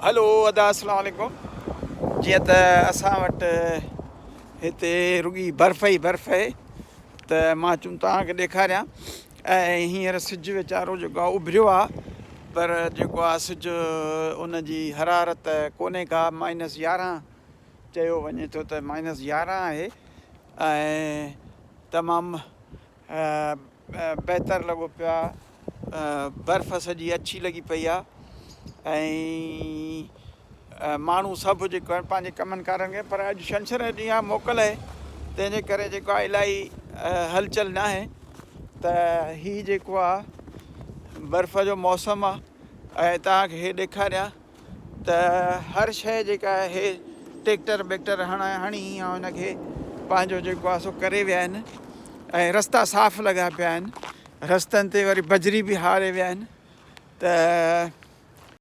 هلو ادا اسلام عليڪم جيئن ته اسان وٽ هتي رڳي برف ئي برف آهي ته مان چون توهان کي ڏيکاريان ۽ هينئر سج ويچارو جيڪو آهي اڀريو آهي پر جيڪو آهي سج ان جي حرارت ڪونهي ڪا مائنس 11 چيو وڃي ٿو ته مائنس 11 آهي ۽ تمام بهتر لڳو پيو آ برف سڄي اڇي لڳي پئي آ ۽ ماڻهو سڀ جيڪو آهن پنهنجي ڪمن ڪارن کي پر اڄ ڇنڇر جو ڏينهن آ موڪل آهي تنهن جي ڪري جيڪو آ الاهي هلچل نه آهي ته هي جيڪو آ برف جو موسم آ ۽ توهان کي هي ڏيکاريان ته هر شيء جيڪا آهي ٽيڪٽر ٻيڪٽر هڻائي هڻي ۽ ان کي پنهنجو جيڪو آهي سو ڪري ويا آهن ۽ رستا صاف لڳا پيا آهن رستن تي وري بجري به هاري ويا آهن ته.